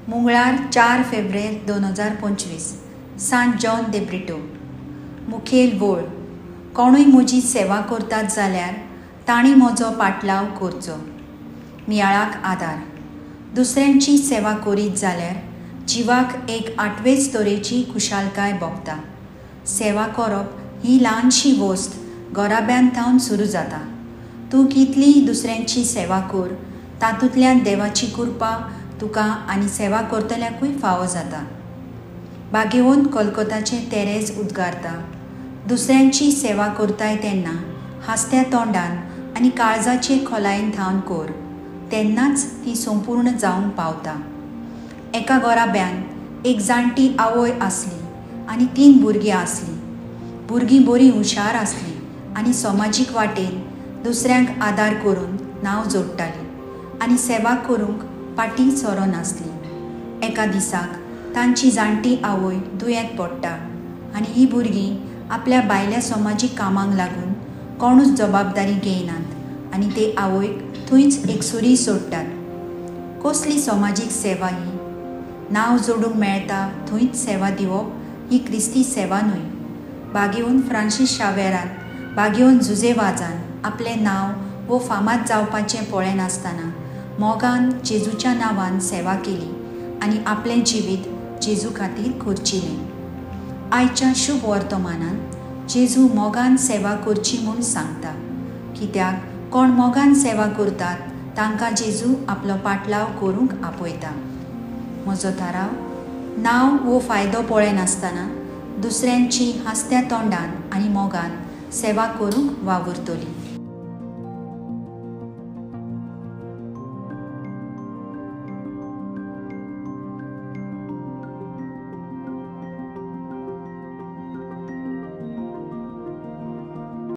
मंगळार 4 फेब्रेर 2025, सांत जॉन दे ब्रिटो. मुखेल वळ. कोणूय म्हजी सेवा करतात जाल्यार तांणी म्हजो पाटलाव करचो. मियाळाक आदार. दुसऱ्यांची सेवा करीत जाल्यार जिवाक एक आठवेच तरेची खुशालकाय भोगता. सेवा करप ही ल्हानशी वस्त घराब्यांत थावन सुरू जाता. तूं कितलीय दुसऱ्यांची सेवा कर, तातूंतल्यान देवाची कृपा तुका आनी सेवा करतल्याकूय फावो जाता. भाग्यवंत कोलकोताचें तेरेज उद्गारता, दुसऱ्यांची सेवा करताय तेन्ना हांसत्या तोंडान आनी काळजाचे खोलायेन थावन कर, तेन्नाच ती संपूर्ण जावंक पावता. एका घराब्यान एक जाणटी आवय आसली आनी 3 भुरगीं आसलीं. भुरगीं बरीं हुशार आसलीं आनी समाजीक वाटेन दुसऱ्यांक आदार करून नांव जोडटालीं आनी सेवा करूंक पाटी सोरो नासली. एका दिसाक तांची जाणटी आवय दुयेंत पडटा आनी ही भुरगीं आपल्या भायल्या समाजीक कामांक लागून कोणूच जबाबदारी घेयनात आनी ते आवयक थंयच एक सुरी सोडटात. कसली समाजीक सेवा ही? नांव जोडूंक मेळटा थंयच सेवा दिवप ही क्रिस्ती सेवा न्हय. भाग्यवंत फ्रांसीस शावेरान, भाग्यवंत जुझे वाजान आपलें नांव वो फामाद जावपाचें पळयनासतना मोगान जेजूच्या नांवान सेवा केली आनी आपलें जिवीत जेजू खातीर खर्चिलें. आयच्या शुभ वर्तमानान जेजू मोगान सेवा करची म्हूण सांगता. कित्याक कोण मोगान सेवा करतात तांकां जेजू आपलो पाटलाव करूंक आपयता. म्हजो थाराव, नांव वो फायदो पळयनासतना दुसऱ्यांची हांसत्या तोंडान आनी मोगान सेवा करूंक वावुरतली.